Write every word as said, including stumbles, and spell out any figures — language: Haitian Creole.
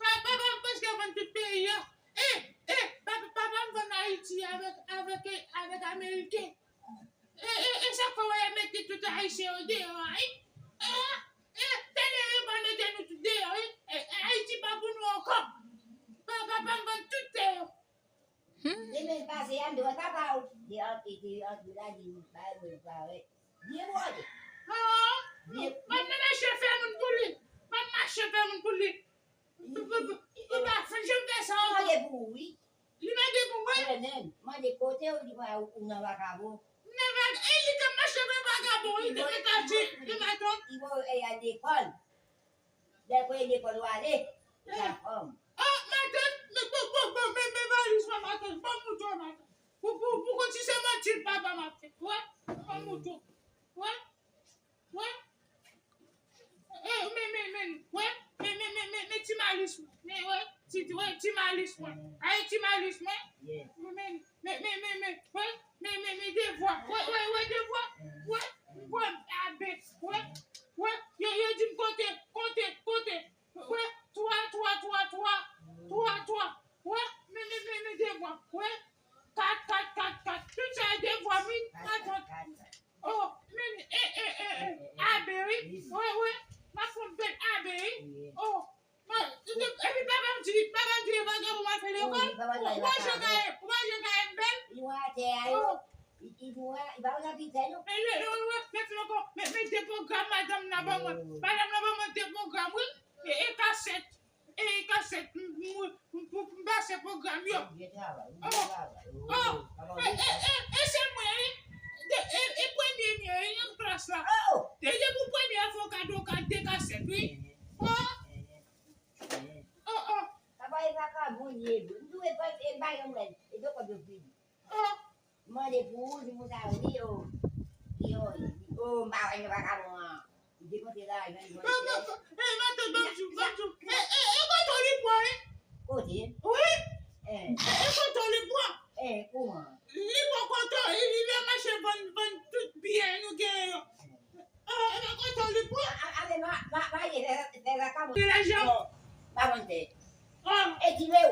Pa- Papa m preske vann tout peyi a. E, e, papa, papa m vann Ayiti avèk, avèk, avèk Ameriken. E, e, e chak fwa w wè y ap mete tout Ayisyen yo deyò a, wi. E, e, talè yo pral mete nou tout deyò, wi. E, e, Ayiti pa pou nou ankò. Pa- Papa m vann tout tè yo. Pase a, m te wè papa w. Li antre, te antre la, li bay mwen parèt. Byen bwòde. Ah, byen. Mwen nan mache fè moun pou li. Mwen mache fè moun pou li. Li pa fè janm fè sa ankò. Mande pou ou, wi. Li mande pou mwen. Mwen menm, mande kote ou di mwen ou nan vakabon. Nan vag-, e li k ap mache fè vakabon, wi, te mete al di, li matant. Li voye al lekòl. Lè l voye lekòl ou ale, ou ka fòm. Ah, matant, men bon, bon, bon, men, men valiz mwen, matant. Ban m moutre w, matant. Pou, pou, pou konn si se manti l papa m ap fè. Wè, ban m moutre w. Wè, wè. Eh, men, men, men, wè, men, men, men, men, men ti malis mwen. Men, wè, ti, wè, ti malis mwen. Ay, ti malis mwen. Men, men, men, men, men, men, wè, men, men, men devwa. Wè, wè, wè devwa. Wè, wè, abe. Wè, wè, yo, yo di m konte, konte, konte. Wè, twa, twa, twa, twa. Twa, twa. Wè, men, men, men, men devwa. Wè, kat, kat, kat, kat. Tout sa e devwa m, wi, matant. Oh, men, eh, eh, eh, eh, abe, wi. Wi, wi. M ap pran bèl abe, wi. Oh, man, epi papa m di, papa m di, e vagabon m al fè lekòl. Ou pa jan gaye, ou pa jan gaye m bèl. Li wè atè a yo. Oh. Li, li wè, li pa wè nan pitè, non. E lè, lè, lè, lè, lè, lè, men, men de pwogram madanm nan ban mwen. Oh. Madanm nan ban mwen de pwogram, wi. E, e kasèt. E kasèt, m, m, m, m, m pase pwogram yo. Byen travay, byen travay. Oh, oh, e, e, e, e se mwen, wi. De, e, e premye m ye, wi, nan klas la. Oh. Depi pou premye a fè w kado ka de kasèt, wi. Oh. Oh, oh. Papa, e vakabon ye, m tou e pa, e pa yon mwen, e de kòb yo fini. Oh. Mande pou ou, di moun sa yo, wi, yo. Yo, oh, m pa wè nou vakabon an. Li dekonte la, li mande. Non, non, non. Eh, matant, ban m di w, ban m di w. Eh, eh, eh, kote w li pran, wi? Kote? Wi. Eh. Eh, eh, kote w li pran? Eh, kouman? Li pran kote w, li, li vin mache vann, vann tout byen nou genyen yo. Eh. Oh, e pa kote w li pran? A, a, ale, ma, ma, ma, ye, fè, fè vakabon. Li lajan. Yo, pa konn fè. Oh. E di w,